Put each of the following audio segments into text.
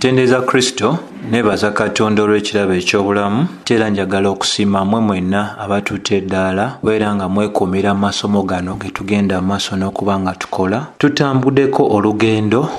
Ntendereza Kristo, neebaza Katonda olw'ekirabo eky'obulamu, ate era njagala okusiima mmwe mwenna abatutte eddaala okubeera nga mwekuumira mu masomo gano ge tugenda mu maaso n'okuba nga tukola. Tutambuddeko olugendo,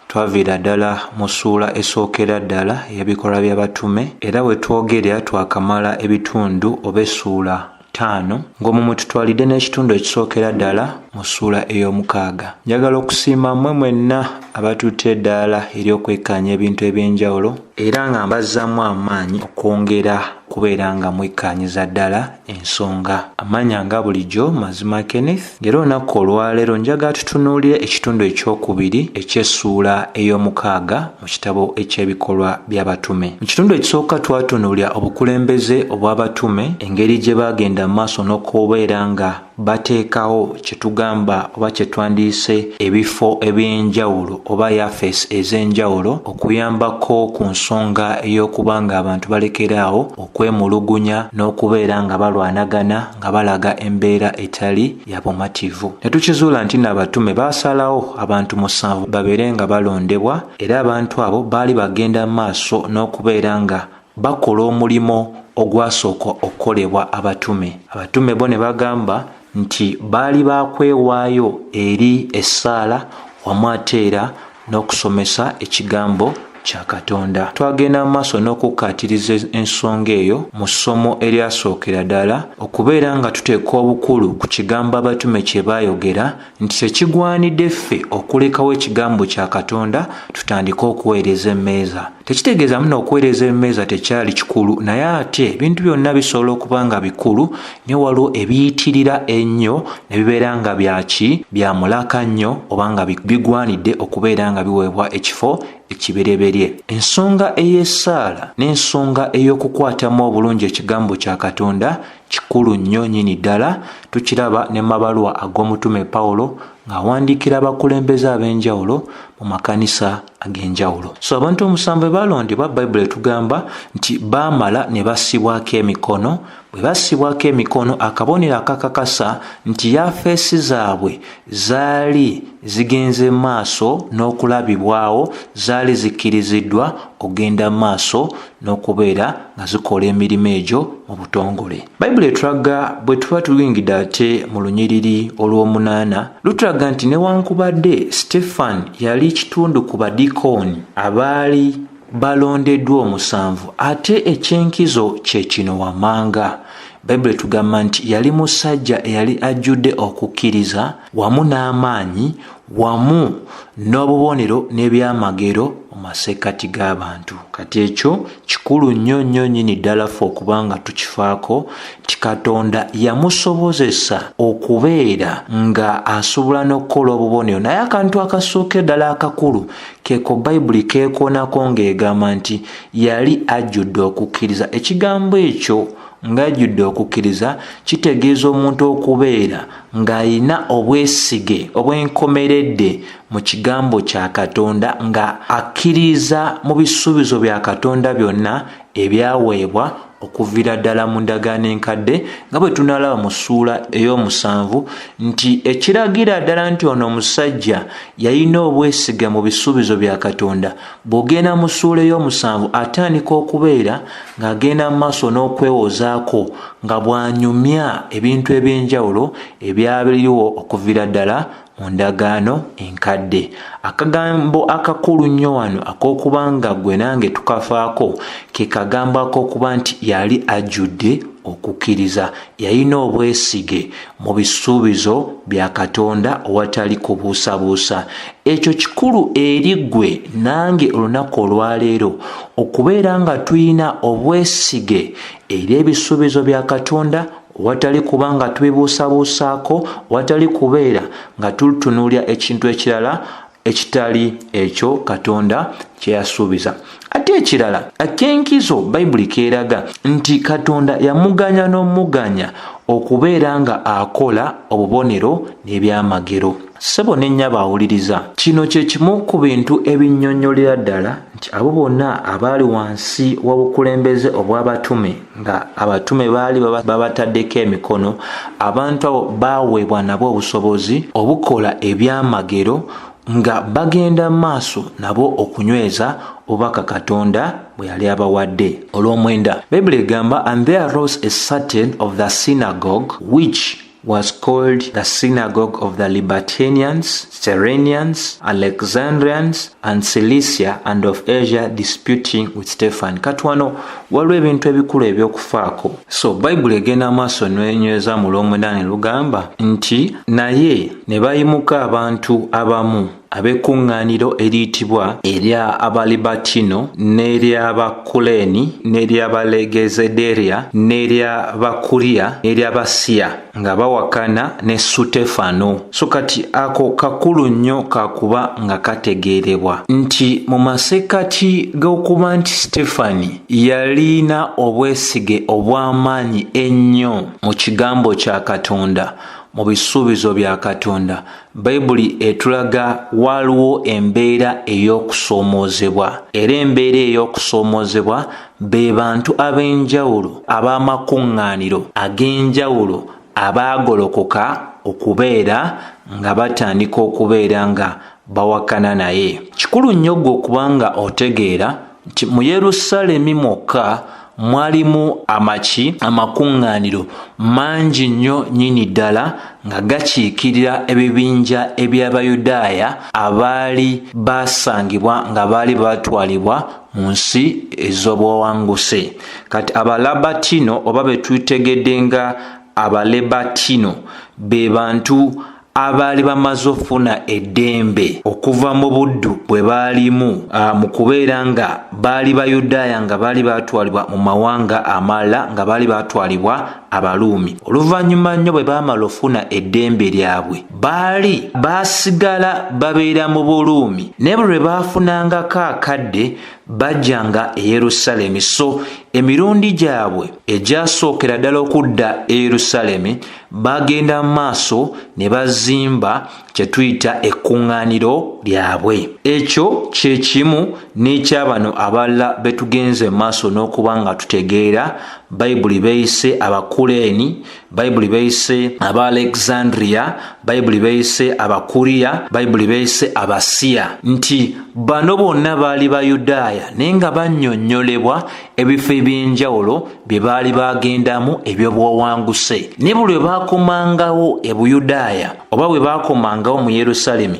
twaviira ddala mu ssuula esookera ddala ey'Ebikolwa by'Abatume, era we twogerera twakamala ebitundu oba essuula ttaano, ng'omwo mwe tutwalidde n'ekitundu ekisookera ddala mu ssuula ey'omukaaga. Njagala okusiima mmwe mwenna abatutte eddaala ery'okwekkaanya ebintu eby'enjawulo era nga mbazzaamu amaanyi okwongera okubeera nga mwekkaanyiza ddala ensonga. Amannya nga bulijjo Mazima Kenneth, ng'era olunaku olwaleero njagala tutunuulire ekitundu ekyokubiri eky'essuula ey'omukaaga mu kitabo eky'Ebikolwa by'Abatume. Mu kitundu ekisooka twatunuulira obukulembeze obw'abatume, engeri gye baagenda mu maaso n'okubeera nga bateekawo kye tugamba oba kye twandiyise ebifo eby'enjawulo oba yafeesi ez'enjawulo okuyambako ku nsonga ey'okuba ng'abantu balekeraawo okwemulugunya n'okubeera nga balwanagana nga balaga embeera etali ya bumativu. Ne tukizuula nti nno abatume baasalawo abantu musanvu babeere nga balondebwa era abantu abo baali bagenda mu maaso n'okubeera nga bakola omulimu ogwasooka okukolebwa abatume. Abatume bo ne bagamba nti baali baakwewaayo eri essaala wamu ate era n'okusomesa ekigambo kya Katonda. Twagenda mu maaso n'okukkaatiriza ensonga eyo mu ssomo eryasookera ddala, okubeera nga tuteeka obukulu ku kigambo abatume kye baayogera nti tekigwanidde ffe okulekawo ekigambo kya Katonda tutandike okuweereza emmeeza. Tekitegeeza muno okuweereza emmeeza tekyali kikulu, naye ate ebintu byonna bisobola okuba nga bikulu, naye waliwo ebiyitirira ennyo ne bibeera nga byaki bya mulaka nnyo oba nga bigwanidde okubeera nga biweebwa ekifo ekibereberye. Ensonga ey'essaala n'ensonga ey'okukwatamu obulungi ekigambo kya Katonda kikulu nnyo nnyini ddala. Tukiraba ne mabaluwa ag'omutume Pawulo ng'awandiikira abakulembeze ab'enjawulo mu makanisa ag'enjawulo. So abantu omusanvu bwe balondebwa, Bayibuli etugamba nti baamala ne bassibwako emikono. Bwe bassibwako emikono, akabonero akakakasa nti yafeesi zaabwe zaali zigenze maaso n'okulabibwawo, zaali zikkiriziddwa okugenda maaso n'okubeera nga zikola emirimu egyo mu butongole. Bayibuli etulaga bwe tuba tuyingidde ate mu lunyiriri olw'omunaana, lutulaga nti newankubadde Stefani yali kitundu ku badikooni abaali balondeddwa omusanvu, ate eky'enkizo kye kino wammanga. Bayibuli etugamba nti yali musajja eyali ajjudde okukkiriza wamu n'amaanyi wamu n'obubonero n'ebyamagero mu masekkati g'abantu. Kati ekyo kikulu nnyo nnyo nnyini ddala ffe okuba nga tukifaako nti Katonda yamusobozesa okubeera nga asobola n'okukola obubonero. Naye akantu akasooka ddala akakulu keeko Bayibuli keekoonako ng'egamba nti yali ajjudde okukkiriza. Ekigambo ekyo ng'ajjudde okukkiriza kitegeeza omuntu okubeera ng'alina obwesige obw'enkomeredde mu kigambo kya Katonda, nga akkiriza mu bisuubizo bya Katonda byonna ebyaweebwa okuviira ddala mu ndagaano enkadde, nga bwe tunalaba mu ssuula ey'omusanvu nti ekiragira ddala nti ono omusajja yalina obwesige mu bisuubizo bya Katonda. Bw'ogenda mu ssuula ey'omusanvu atandika okubeera ng'agenda mu maaso n'okwewozaako nga bw'anyumya ebintu eby'enjawulo ebyaliwo okuviira ddala mu ndagaano enkadde. Akagambo akakulu nnyo wano ak'okuba nga ggwe nange tukafaako ke kagambo ak'okuba nti yali ajjudde okukkiriza, yalina obwesige mu bisuubizo bya Katonda owatali kubuusabuusa. Ekyo kikulu eri ggwe nange olunaku olwaleero okubeera nga tulina obwesige eri ebisuubizo bya Katonda owatali kuba nga tubibuusabuusaako, owatali kubeera nga tutunuulira ekintu ekirala ekitali ekyo Katonda kye yasuubiza. Ate ekirala ak'enkizo Bayibuli keeraga nti Katonda yamuganya n'omuganya okubeera nga akola obubonero n'ebyamagero. Ssebo ne nnyabo awuliriza, kino kye kimu ku bintu ebinnyonnyolera ddala nti abo bonna abaali wansi w'obukulembeze obw'abatume, nga abatume baali babataddeko emikono, abantu abo baaweebwa nabo obusobozi obukola ebyamagero. nga bagenda maaso nabo okunyweza obubaka Katonda bwe yali abawadde. Olw'omwenda, Bayibuli egamba, "And there arose a certain of the synagogue, which was called the synagogue of the Libertinians, Cyrenians, Alexandrians, and Cilicia, and of Asia, disputing with Stephen." Kati wano waliwo ebintu ebikulu ebyokufaako. So Bayibuli egenda maaso nenyweza mu lwomwenda ne lugamba nti, "Naye ne bayimuka abantu abamu ab'ekkuŋŋaaniro eriyitibwa erya Abalibatino, n'ery'Abakuleeni, n'ery'Abalegezederya, n'ery'Abakuliya, n'ery'Abasiya, nga bawakana ne Sutefano." So kati ako kakulu nnyo kakuba nga kategeerebwa nti mu masekkati g'okuba nti Stefani yalina obwesige obw'amaanyi ennyo mu kigambo kya Katonda, mu bisuubizo bya Katonda, Bayibuli etulaga waliwo embeera ey'okusoomoozebwa. Era embeera ey'okusoomoozebwa be bantu ab'enjawulo ab'amakuŋŋaaniro ag'enjawulo abaagolokoka okubeera nga batandika okubeera nga bawakana naye. Kikulu nnyo ggwe okuba nga otegeera nti mu Yerusaalemi mwokka mwalimu amaki amakuŋŋaaniro mangi nnyo nnyini ddala nga gakiikirira ebibinja eby'Abayudaaya abaali basangibwa nga baali batwalibwa mu nsi ez'obuwanguse. Kati Abalabatino, oba be tutegedde nga Abalebatino, be bantu abaali bamaze okufuna eddembe okuva mu buddu bwe baalimu mu kubeera nga baali Bayudaaya, nga baali batwalibwa mu mawanga amalala, nga baali batwalibwa Abaluumi. Oluvannyuma nnyo bwe baamala ofuna eddembe lyabwe, baali baasigala babeera mu Buluumi, naye bwe lwe baafunangako akadde bajjanga e Yerusaalemi. So emirundi gyabwe egyasookera ddala okudda e Yerusaalemi, bagenda mu maaso ne bazimba kye tuyita ekkuŋŋaaniro lyabwe. Ekyo kye kimu n'ekyabano abalala be tugenze mu maaso n'okuba nga tutegeera. Bayibuli beeyise Abakuleeni, Bayibuli beeyise Abaalexandria, Bayibuli beeyise Abakuriya, Bayibuli beeyise Abasiya, nti bano bonna baali Bayudaaya, naye nga bannyonnyolebwa ebifo eby'enjawulo bye baali bagendamu eby'obuwanguse. Naye buli lwe baakomangawo e Buyudaaya oba bwe baakomangawo mu Yerusaalemi,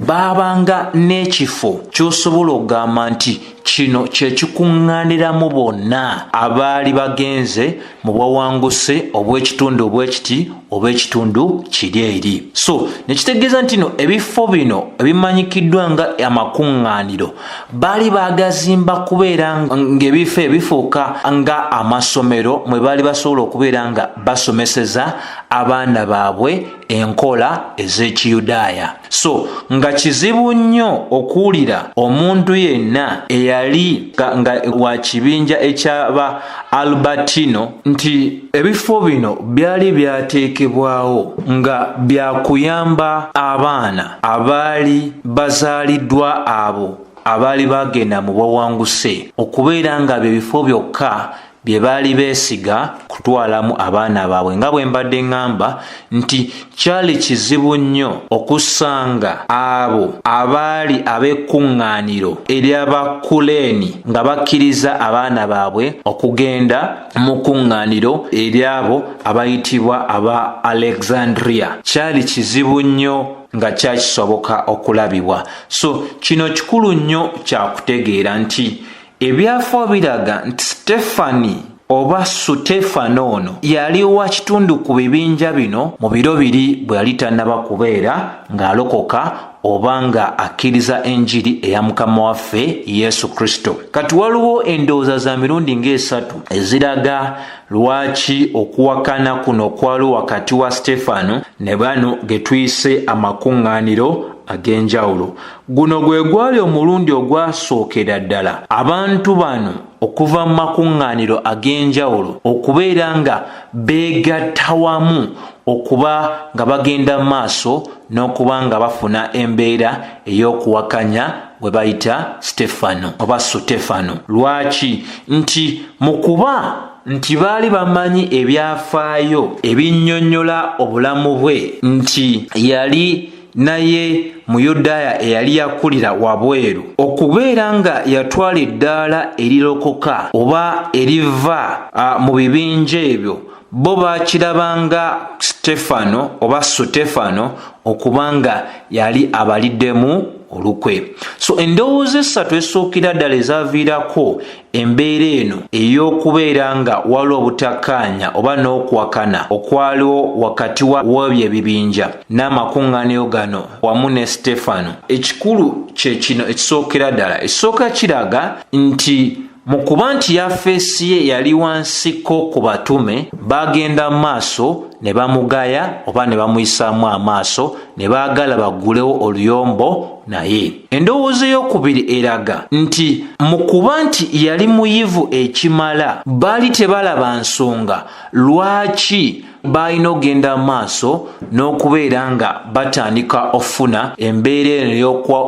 baabanga n'ekifo ky'osobola okugamba nti kino kye kikuŋŋaaniramu bonna abaali bagenze mu bwawanguse obw'ekitundu obw'ekiti oba ekitundu kiri eri. So nekitegeeza nti no ebifo bino ebimanyikiddwa nga amakuŋŋaaniro baali bagazimba kubeera ng'ebifo ebifuuka nga amasomero mwe baali basobola okubeera nga basomeseza abaana baabwe enkola ez'Ekiyudaaya. So nga kizibu nnyo okuwulira omuntu yenna eyali nga wa kibinja ekyaba Albertino nti ebifo bino byali byateekebwawo nga byakuyamba abaana abaali bazaaliddwa abo abaali bagenda mu bwawanguse, okubeera nga bye bifo byokka bye baali beesiga kutwalamu abaana baabwe. Nga bwe mbadde ŋŋamba nti kyali kizibu nnyo okusanga abo abaali ab'ekkuŋŋaaniro ery'Abakuleeni nga bakkiriza abaana baabwe okugenda mu kuŋŋaaniro ery'abo abayitibwa aba Alexandria. Kyali kizibu nnyo nga kyakisoboka okulabibwa. So kino kikulu nnyo kyakutegeera nti ebyafaayo biraga nti Stefani oba Sutefano ono yali wa kitundu ku bibinja bino mu biro biri bwe yali tannaba kubeera ng'alokoka oba nga akkiriza enjiri eya Mukama waffe Yesu Kristo. Kati waliwo endowooza za mirundi ng'esatu eziraga lwaki okuwakana kuno kwaliwo wakati wa Stefano ne bano ge tuyise amakuŋŋaaniro ag'enjawulo. Guno gwe gwali omulundi ogwasookera ddala abantu bano okuva mu makuŋŋaaniro ag'enjawulo okubeera nga beegatta wamu okuba nga bagenda mu maaso n'okuba nga bafuna embeera ey'okuwakanya gwe bayita Stefano oba Sutefano. Lwaki? Nti mu kuba nti baali bamanyi ebyafaayo ebinnyonnyola obulamu bwe nti yali Naye Muyudaaya eyali yakulira wabweru, okubeera nga yatwala eddaala erirokoka oba eriva mu bibinja ebyo, bo baakirabanga Sitefano oba Sutefano okuba nga yali abaliddemu olukwe. So endowooza essatu esookera ddala ezaviirako embeera eno ey'okubeera nga waliwo obutakkaanya oba n'okuwakana okwaliwo wakati w'ebyo ebibinja n'amakuŋŋaaniro gano wamu ne Sitefano, ekikulu kye kino ekisookera ddala. Ekisooka kiraga nti mu kuba nti yafeesi ye yali wansiko ku batume, baagenda mu maaso ne bamugaya oba ne bamuyisaamu amaaso ne baagala baggulewo oluyombo naye. Endowooza ey'okubiri eraga nti mu kuba nti yali muyivu ekimala, baali tebalaba nsonga lwaki baalina okugenda mu maaso n'okubeera nga batandika okufuna embeera eno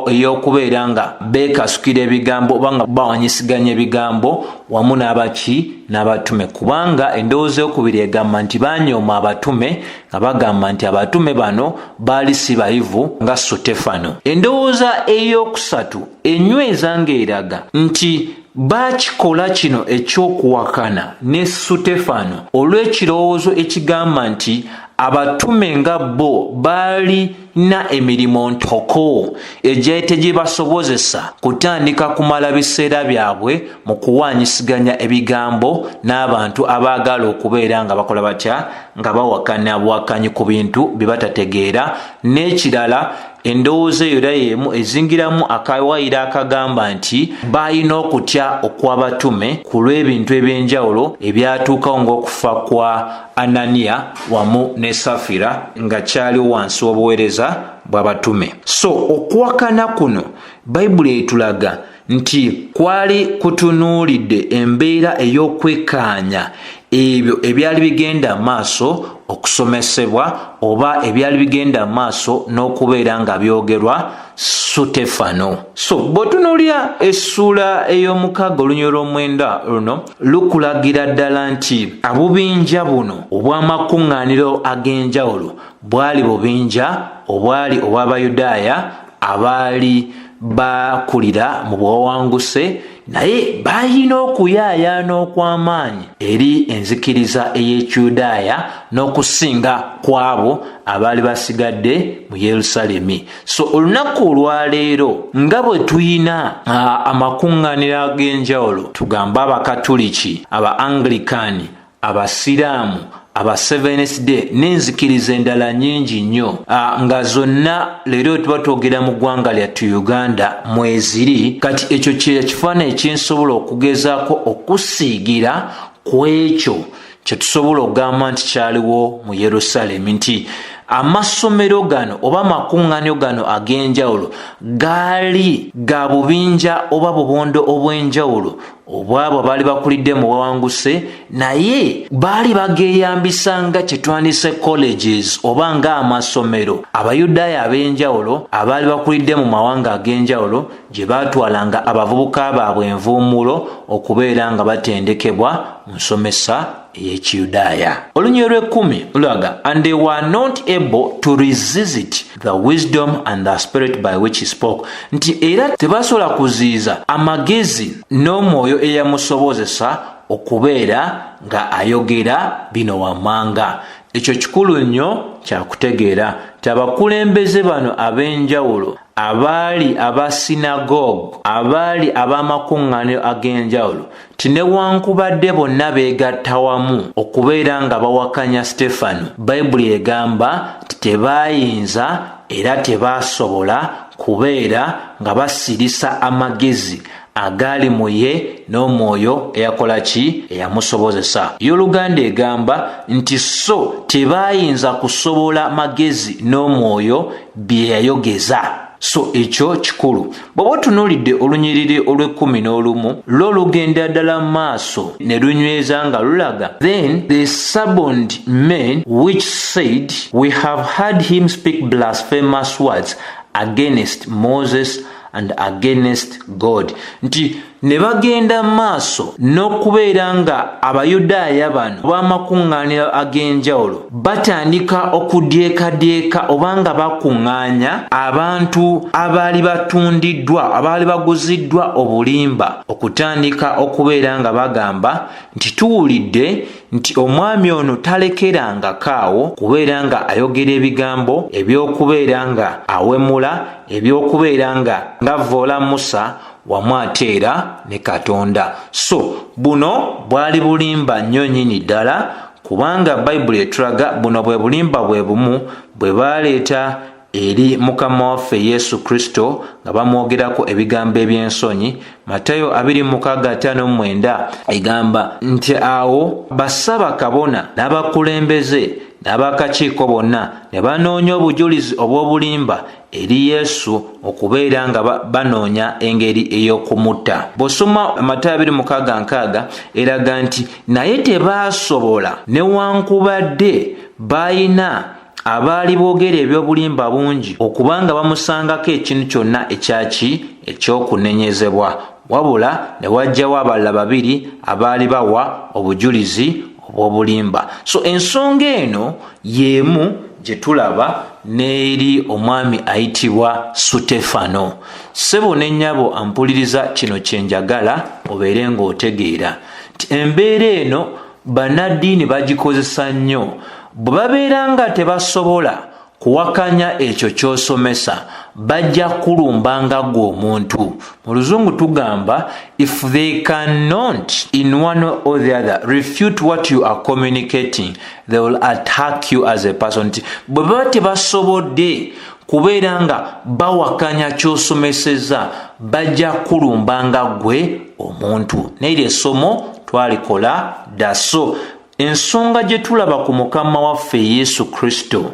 ey'okubeera nga beekasukira ebigambo oba nga bawanyisiganya ebigambo wamu n'abaki n'abatume, kubanga endowooza ey'okubiri egamba nti banyooma abatume nga bagamba nti abatume bano baali si bayivu nga Sutefano. Endowooza ey'okusatu enyweza ng'eraga nti baakikola kino eky'okuwakana ne Sutefano olw'ekirowoozo ekigamba nti abatume nga bo baalina emirimu ntoko egyali tegibasobozesa kutandika kumala biseera byabwe mu kuwaanyisiganya ebigambo n'abantu abaagala okubeera nga bakola batya, nga bawakana buwakanyi ku bintu bye batategeera. N'ekirala, endowooza eyo era y'emu ezingiramu akawaayiro akagamba nti baalina okutya okw'abatume ku lw'ebintu eby'enjawulo ebyatuukawo ng'okufa kwa Ananiya wamu ne Safira nga kyaliwo wansi w'obuweereza bw'abatume. So okuwakana kuno Bayibuli etulaga nti kwali kutunuulidde embeera ey'okwekkaanya ebyo ebyali bigenda maaso okusomesebwa oba ebyali bigenda maaso n'okubeera nga byogerwa Sutefano. So bw'otunuulira essuula ey'omukaaga olunyiriri lw'omwenda luno lukulagira ddala nti abubinja buno obw'amakuŋŋaaniro ag'enjawulo bwali bubinja obwali obw'Abayudaaya abaali bakulira mu buwawanguse, naye balina okuyaayaana okw'amaanyi eri enzikiriza ey'Ekiyudaaya n'okusinga ku abo abaali basigadde mu Yerusaalemi. So olunaku olwaleero nga bwe tulina amakuŋŋaaniro ag'enjawulo, tugambe Abakatuliki, Aba Anglikani, Abasiraamu, aba Seventh Day n'enzikiriza endala nnyingi nnyo, nga zonna leero tuba twogera mu ggwanga lyattu Uganda mweziri. Kati ekyo kye kifaananyi kyensobola okugezaako okusiigira ku ekyo kye tusobola okugamba nti kyaliwo mu Yerusaalemi, nti amasomero gano oba amakuŋŋaaniro gano ag'enjawulo gaali ga bubinja oba bubondo obw'enjawulo obwabo abaali bakulidde mu bawanguse, naye baali bageeyambisa nga kye twandise colleges oba ng'amasomero Abayudaaya ab'enjawulo abaali bakulidde mu mawanga ag'enjawulo gye baatwalanga abavubuka baabwe envuumuulo okubeera nga batendekebwa mu nsomesa ey'Ekiyudaaya. Olunyiriri lw'ekkumi lulaga, and they were not able to resist the wisdom and the spirit by which he spoke, nti era tebasobola kuziyiza amagezi n'omwoyo eyamusobozesa okubeera nga ayogera bino wammanga. Ekyo kikulu nnyo kyakutegeera nti abakulembeze bano ab'enjawulo abaali aba sinagogue, abaali ab'amakuŋŋaaniro ag'enjawulo, ti newankubadde bonna beegatta wamu okubeera nga bawakanya Stefano, Bayibuli egamba nti tebaayinza era tebaasobola kubeera nga basirisa amagezi agaali mu ye n'omwoyo eyakola ki, eyamusobozesa. Y'Oluganda egamba nti so tebaayinza kusobola magezi n'omwoyo bye yayogeza. So ekyo kikulu. Bw'oba otunuulidde olunyiriri olw'ekkumi n'olumu, lwo lugenda ddala mu maaso ne lunyweza nga lulaga, then they suborned men which said, we have heard him speak blasphemous words against Moses and against God, nti Ne bagenda mu maaso n'okubeera nga Abayudaaya bano b'amakuŋŋaaniro ag'enjawulo batandika okudyekadyeka oba nga bakuŋŋaanya abantu abaali batundiddwa, abaali baguziddwa obulimba, okutandika okubeera nga bagamba nti tuwulidde nti omwami ono talekerangako awo kubeera nga ayogera ebigambo eby'okubeera nga awemula, eby'okubeera nga ng'avvoola Musa wamu ate era ne Katonda. So buno bwali bulimba nnyo nnyini ddala, kubanga Bayibuli etulaga buno bwe bulimba bwe bumu bwe baaleeta eri Mukama waffe Yesu Kristo nga bamwogerako ebigambo eby'ensonyi. Matayo 26:59 egamba nti awo bassabakabona n'abakulembeze n'abakakiiko bonna ne banoonya obujulizi obw'obulimba eri Yesu okubeera nga banoonya engeri ey'okumutta. Bw'osoma Matayo 26:60 eraga nti naye tebaasobola, newankubadde baalina abaali boogera eby'obulimba bungi okuba nga bamusangako ekintu kyonna ekyaki eky'okunenyezebwa, wabula ne wajjawo abalala babiri abaali bawa obujulizi obw'obulimba. So ensonga eno y'emu gye tulaba n'eri omwami ayitibwa Sutefano. Ssebo ne nnyabo ampuliriza, kino kye njagala obeere ng'otegeera nti embeera eno bannaddiini bagikozesa nnyo bwe babeera nga tebasobola kuwakanya ekyo ky'osomesa, bajja kulumba nga ggwe omuntu. Mu Luzungu tugamba, if they cannot in one or the other refute what you are communicating, they will attack you as a person. Nti bwe baba tebasobodde kubeera nga bawakanya ky'osomeseza, bajja kulumba nga ggwe omuntu. Naye essomo twalikola dda. So ensonga gye tulaba ku Mukama waffe Yesu Kristo,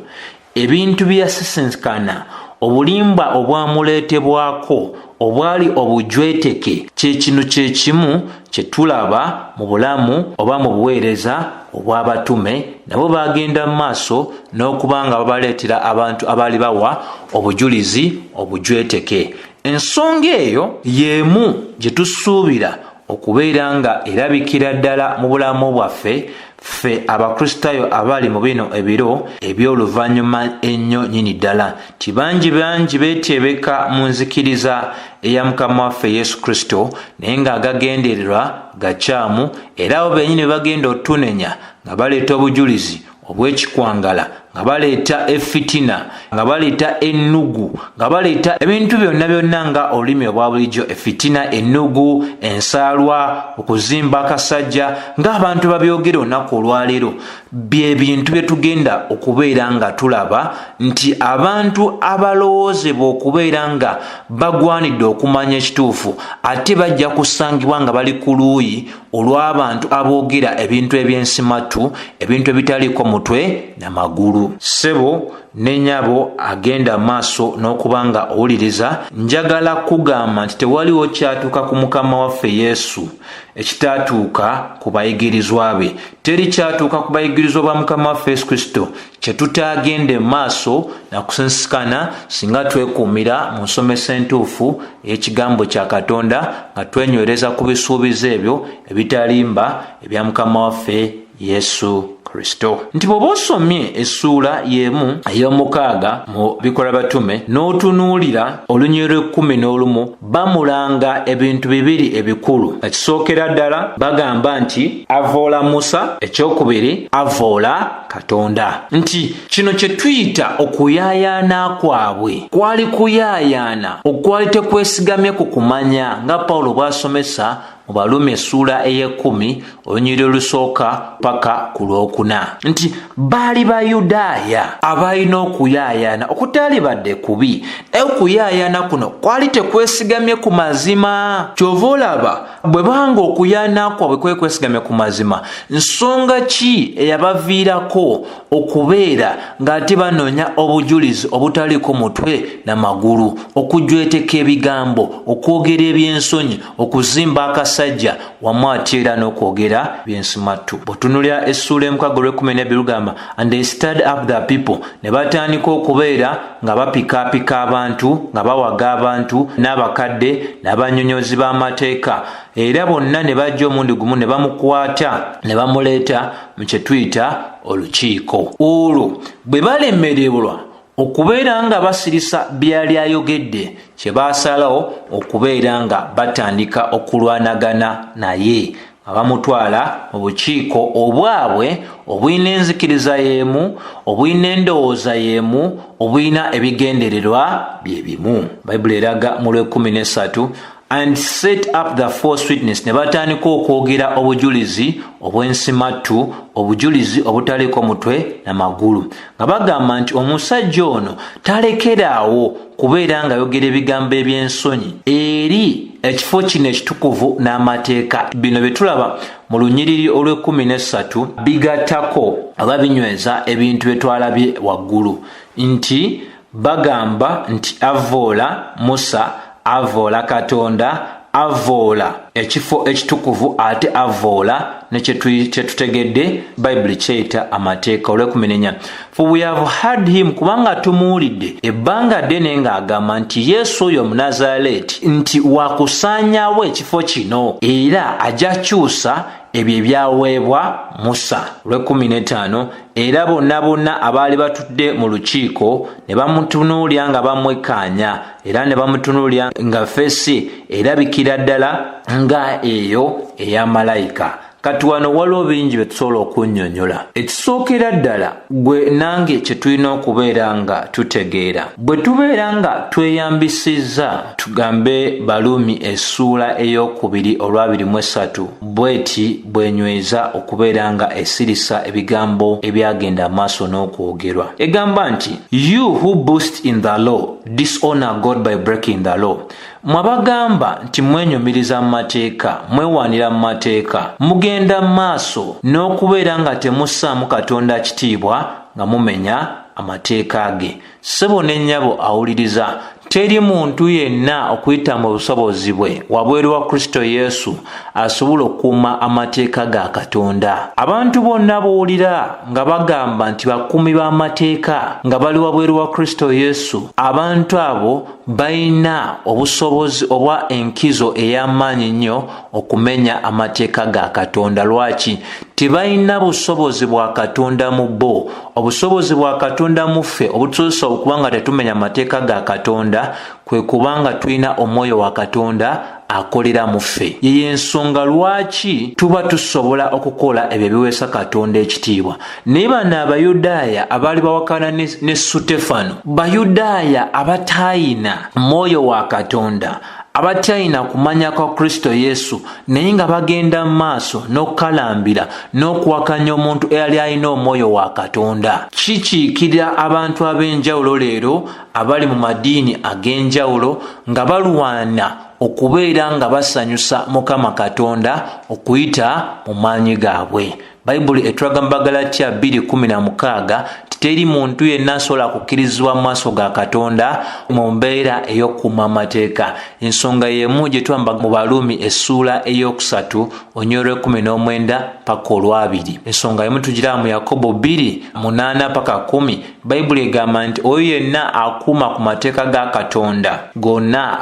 ebintu bye yasisinkana, obulimba obwamuleetebwako obwali obujweteke, kye kino kye kimu kye tulaba mu bulamu oba mu buweereza obw'abatume. Nabo bagenda mu maaso n'okuba nga babaleetera abantu abaali bawa obujulizi obujweteke. Ensonga eyo y'emu gye tusuubira okubeera nga erabikira ddala mu bulamu bwaffe ffe Abakristaayo abali mu bino ebiro eby'oluvannyuma ennyo nnyini ddala, ti bangi bangi beetyebeka mu nzikiriza eya Mukama waffe Yesu Kristo, naye ng'agagendererwa gakyamu, era abo bennyini be bagenda otunenya nga baleeta obujulizi obw'ekikwangala, nga baleeta efitina, nga baleeta ennugu, nga baleeta ebintu byonna byonna nga olulimi obwa bulijjo, efitina, ennugu, ensaalwa, okuzimba akasajja ng'abantu babyogera olunaku olwaleero. Bye bintu bye tugenda okubeera nga tulaba nti abantu abalowoozebwa okubeera nga bagwanidde okumanya ekituufu ate bajja kusangibwa nga bali ku luuyi olw'abantu aboogera ebintu ebyensimatu, ebintu ebitaliiko mutwe na magulu. Ssebo ne nnyabo agenda maaso n'okuba nga owuliriza, njagala kugamba nti tewaliwo kyatuuka ku Mukama waffe Yesu ekitaatuuka ku bayigirizwa be. Teri kyatuuka ku bayigirizwa ba Mukama waffe Yesu Kristo kye tutaagende maaso na kusinsikana singa twekuumira mu nsomesa entuufu ey'ekigambo kya Katonda, nga twenywereza ku bisuubizo ebyo ebitalimba ebya Mukama waffe Yesu Kristo. Nti bw'oba osomye essuula y'emu ey'omukaaga mu Bikolwa Batume n'otunuulira olunyiriri lw'ekkumi n'olumu, bamulanga ebintu bibiri ebikulu. Ekisookera ddala bagamba nti avoola Musa, ekyokubiri avoola Katonda. Nti kino kye tuyita okuyaayaana kwabwe kwali kuyaayaana okwali tekwesigamye ku kumanya, nga Pawulo bw'asomesa mu Baruumi essuula ey'ekkumi olunyiriri olusooka paka ku lwokuna, nti baali Bayudaaya abalina okuyaayaana okutaali badde kubi, naye okuyaayaana kuno kwali tekwesigamye ku mazima. Kyova olaba bwe banga okuyaana kwabwe kwali kwesigamye ku mazima, nsonga ki eyabaviirako okubeera ng'ate banoonya obujulizi obutaliiko mutwe na magulu, okujweteka ebigambo, okwogera eby'ensonyi, okuzimba akasajja? n'abasajja wamu ate era n'okwogera byensimattu. Bw'otunuulira essuula emukaaga olw'ekkumi n'ebbiri lugamba, "And they stirred up the people," ne batandika okubeera nga bapikaapika abantu, nga bawaga abantu n'abakadde n'abannyonnyozi b'amateeka, era bonna ne bajja omundi gumu ne bamukwata ne bamuleeta mu kye tuyita olukiiko. Olwo bwe balemererwa okubeera nga basirisa byali ayogedde, kye baasalawo okubeera nga batandika okulwanagana naye, nga bamutwala mu bukiiko obwabwe obulina enzikiriza y'emu, obulina endowooza y'emu, obulina ebigendererwa bye bimu. Bayibuli eraga mu lw'e13, "And set up the false witness," ne batandika okwogera obujulizi obw'ensimattu, obujulizi obutaliiko mutwe na magulu, nga bagamba nti omusajja ono talekeraawo kubeera ng'ayogera ebigambo eby'ensonyi eri ekifo kino ekitukuvu n'amateeka. Bino bye tulaba mu lunyiriri olw'e13 bigattako oba binyweza ebintu bye twalabye waggulu, nti bagamba nti avvoola Musa, avvoola Katonda, avvoola ekifo ekitukuvu, ate avvoola ne kyetutegedde Bayibuli kyeyita amateeka. Olw'e14, "For we have heard him," kubanga tumuwulidde ebbanga ddene ng'agamba nti Yesu oyo Omunazaleeti nti wakusaanyaawo ekifo kino era ajja kyusa ebyo ebyaweebwa Musa. Olw'e15, era bonna bonna abaali batudde mu lukiiko ne bamutunuulya nga bamwekkaanya, era ne bamutunuulya nga face erabikira ddala nga eyo eya malayika. Kati wano waliwo bingi bye tusobola okunnyonnyola. Ekisookera ddala, gwe nange kye tulina okubeera nga tutegeera, bwe tubeera nga tweyambisizza, tugambe Baluumi essuula ey'okubiri olwabiri mu esatu, bweti bwenyweza okubeera nga esirisa ebigambo ebyagenda amaaso n'okwogerwa. Egamba nti, "You who boast in the law dishonor God by breaking the law." Mwabagamba nti mwenyumiriza mu mateeka, mwewaanira mu mateeka, mugenda mu maaso n'okubeera nga temussaamu Katonda kitiibwa nga mumenya amateeka ge. Ssebo ne nnyabo awuliriza, teri muntu yenna okuyita mu busobozi bwe wabweru wa Kristo Yesu asobola okukuuma amateeka ga Katonda. Abantu bonna b'owulira nga bagamba nti bakuumi b'amateeka nga bali wabweru wa Kristo Yesu, abantu abo balina obusobozi oba enkizo ey'amaanyi nnyo okumenya amateeka ga Katonda. Lwaki? Tebalina busobozi bwa Katonda mu bo. Obusobozi bwa Katonda mu ffe obutusobozesa okuba nga tetumenya amateeka ga Katonda kwe kubanga tulina Omwoyo wa Katonda akolera mu ffe. Yeyo ensonga lwaki tuba tusobola okukola ebyo ebiweesa Katonda ekitiibwa. Naye bano Abayudaaya abaali bawakana ne Sutefano, Bayudaaya abataayina Mwoyo wa Katonda, abatalina kumanya kwa Kristo Yesu, naye nga bagenda mu maaso n'okukalambira n'okuwakanya omuntu eyali alina Omwoyo wa Katonda. Kikiikirira abantu ab'enjawulo leero abali mu madiini ag'enjawulo nga balwana okubeera nga basanyusa Mukama Katonda okuyita mu maanyi gaabwe. Bayibuli etulaga mu Bagalatiya 2:16 teri muntu yenna asobola kukkirizibwa mu maaso ga Katonda mu mbeera ey'okukuuma amateeka. Ensonga y'emu gye twamba mu Baluumi essuula ey'okusatu onyola 19 paka olwabiri. Ensonga y'emu tugiraba mu Yakobo 2:8 paka 10. Bayibuli egamba nti oyo yenna akuuma ku mateeka ga Katonda gonna,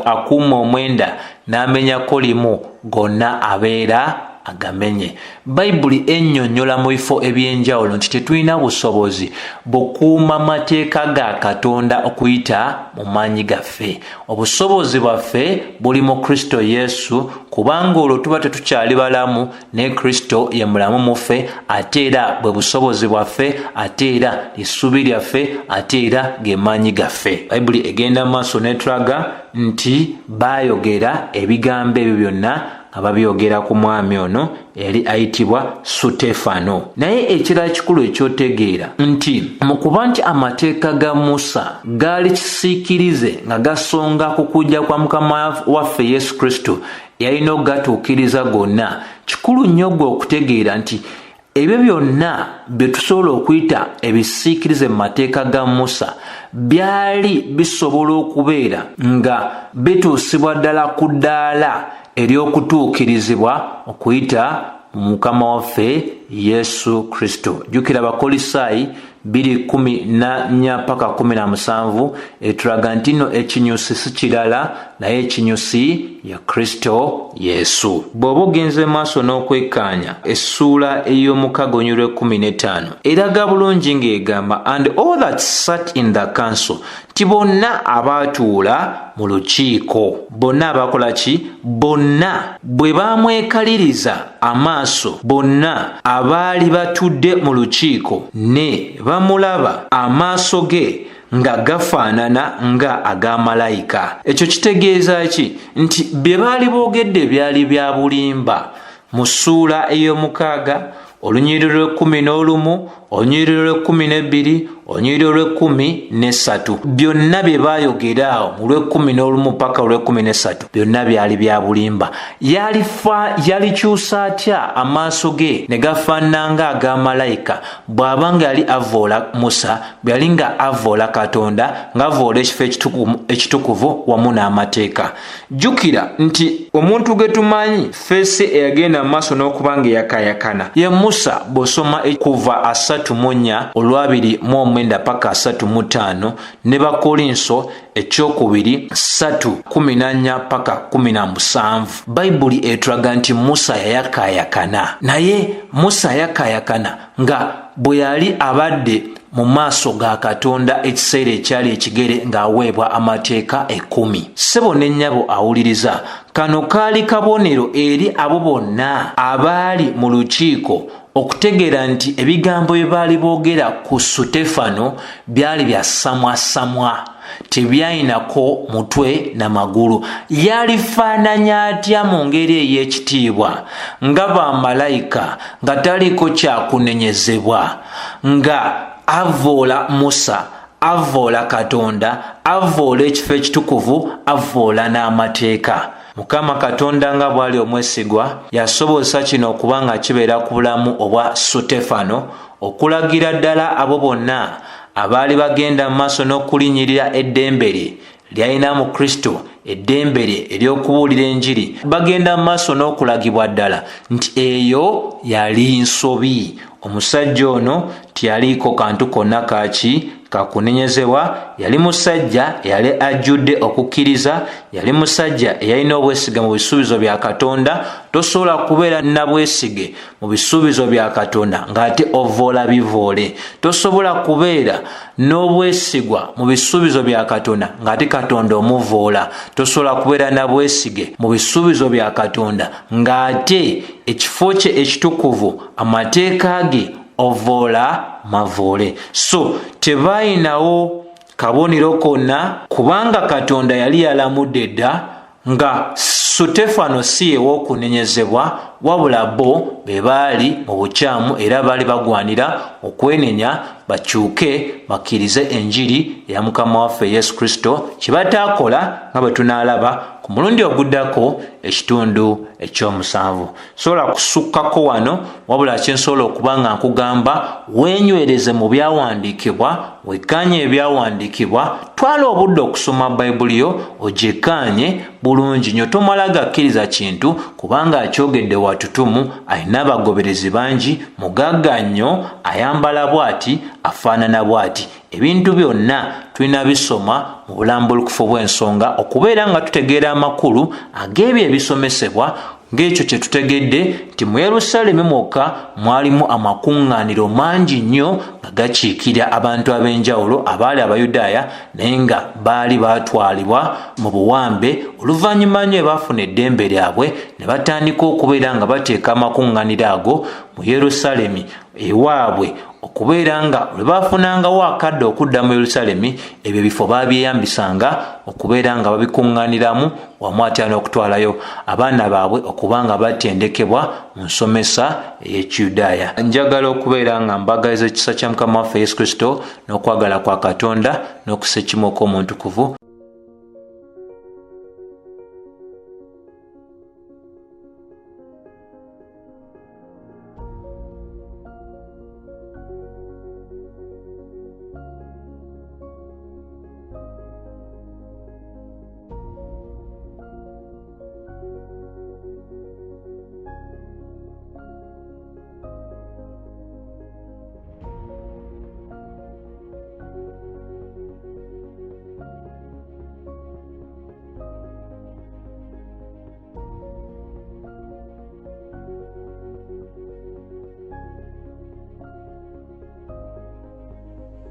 akuuma omwenda n'amenyako limu, gonna abeera agamenye. Bayibuli ennyonnyola mu bifo ebyenjawulo nti tetulina busobozi bukuuma mateeka ga Katonda okuyita mu maanyi gaffe. Obusobozi bwaffe buli mu Kristo Yesu, kubanga olwo tuba tetukyali balamu, naye Kristo ye mulamu mu ffe, ate era bwe busobozi bwaffe, ate era essuubi lyaffe, ate era ge maanyi gaffe. Bayibuli egenda mu maaso netulaga nti baayogera ebigambo ebyo byonna nga babyogera ku mwami ono eyali ayitibwa Sutefano. Naye ekirala kikulu ekyotegeera nti mu kuba nti amateeka ga Musa gaali kisiikirize nga gasonga ku kujja kwa Mukama waffe Yesu Kristo yalina okugatuukiriza gonna, kikulu nnyo gwe okutegeera nti ebyo byonna bye tusobola okuyita ebisiikirize mu mateeka ga Musa byali bisobola okubeera nga bituusibwa ddala ku ddaala. ery'okutuukirizibwa okuyita mu Mukama waffe Yesu Kristo. Jjukira Abakolisaayi 2:14 paka 17 etulaga nti nno ekinyusi si kirala naye ekinyusi ye Kristo Yesu. Bw'oba ogenze maaso n'okwekkaanya essuula ey'omukaaga olunyiriri lw'ekkumi n'ettaano eraga bulungi ng'egamba, and all that sat in the council, nti bonna abaatuula mu lukiiko, bonna abakola ki? Bonna bwe baamwekaliriza amaaso, bonna abaali batudde mu lukiiko ne bamulaba amaaso ge nga gafaanana nga aga malayika. Ekyo kitegeeza ki? Nti bye baali boogedde byali bya bulimba. Mu ssuula ey'omukaaga olunyiriri lw'ekkumi n'olumu, olunyiriri lw'ekkumi n'ebbiri, olunyiriri olw'ekkumi n'essatu, byonna bye baayogera awo mu lw'ekkumi n'olumu paka olw'ekkumi n'essatu byonna byali bya bulimba. Yalikyusa atya amaaso ge ne gafaanana nga aga malayika bw'aba nga yali avvoola Musa, bwe yali nga avvoola Katonda, ng'avvoola ekifo ekitukuvu wamu n'amateeka? Jjukira nti omuntu gwe tumanyi feesi eyagenda mu maaso n'okuba nga eyakayakana ye Musa. Bw'osoma kuva 34 olwabiri mu omwenda paka 35 ne Bakolinso ekyokubiri 3:14 paka 17, Bayibuli etulaga nti Musa yayakayakana. Naye Musa yayakayakana nga bwe yali abadde mu maaso ga Katonda ekiseera ekyali ekigere ng'aweebwa amateeka 10. Ssebo ne nnyabo awuliriza, kano kaali kabonero eri abo bonna abaali mu lukiiko okutegeera nti ebigambo bye baali boogera ku Sutefano byali bya ssamwasamwa, tebyayinako mutwe na magulu. Yalifaananya atya mu ngeri ey'ekitiibwa nga bamalayika, nga taliiko kyakunenyezebwa, nga avvoola Musa, avvoola Katonda, avvoola ekifo ekitukuvu, avvoola n'amateeka? Mukama Katonda nga bw'ali omwesigwa yasobozesa kino okuba nga kibeera ku bulamu obwa Sutefano okulagira ddala abo bonna abaali bagenda mu maaso n'okulinnyirira eddembe lye lyalina mu Kristo, eddembe lye ery'okubuulira enjiri, bagenda mu maaso n'okulagibwa ddala nti eyo yali nsobi. Omusajja ono teyaliiko kantu konna kaki kakunenyezebwa. Yali musajja eyali ajjudde okukkiriza, yali musajja eyalina obwesige mu bisuubizo bya Katonda. Tosobola kubeera na bwesige mu bisuubizo bya Katonda ng'ate ovoola bivoole. Tosobola kubeera n'obwesigwa mu bisuubizo bya Katonda ng'ate Katonda omuvoola. Tosobola kubeera na bwesige mu bisuubizo bya Katonda ng'ate ekifo kye ekitukuvu, amateeka ge, ovoola mavoole. So tebayinawo kabonero konna, kubanga Katonda yali yalamudde dda nga Sutefano si ye w'okunenyezebwa, wabula bo be baali mu bukyamu era baali bagwanira okwenenya bakyuke bakkirize enjiri eya Mukama waffe Yesu Kristo, kye bataakola, nga bwe tunaalaba ku mulundi oguddako ekitundu ekyomusanvu. Sobola kusukkako wano, wabula kyensobola okuba nga nkugamba, weenywereze mu byawandiikibwa, wekkaanye ebyawandiikibwa, twala obudde okusoma Bayibuli yo ogyekkaanye bulungi nnyo. Tomala gakkiriza kintu kubanga akyogedde watutumu, alina abagoberezi bangi, mugagga nnyo, ayambala bw'ati, afaanana bw'ati. Ebintu byonna tulina bisoma mu bulambulukufu bw'ensonga okubeera nga tutegeera amakulu ag'ebyo ebisomesebwa, ng'ekyo kye tutegedde nti mu Yerusaalemi mwokka mwalimu amakuŋŋaaniro mangi nnyo nga gakiikirira abantu ab'enjawulo abaali Abayudaaya naye nga baali baatwalibwa mu buwambe. Oluvannyuma nnyo baafuna eddembe lyabwe ne batandika okubeera nga bateeka amakuŋŋaaniro ago mu Yerusaalemi ewaabwe, okubeera nga lwe baafunangawo akadde okudda mu Yerusaalemi, ebyo ebifo baabyeyambisanga okubeera nga babikuŋŋaaniramu wamu atya n'okutwalayo abaana baabwe okuba nga batendekebwa mu nsomesa ey'Ekiyudaaya. Njagala okubeera nga mbagaliza ekisa kya Mukama waffe Yesu Kristo n'okwagala kwa Katonda n'okussa ekimu okw'omuntukuvu.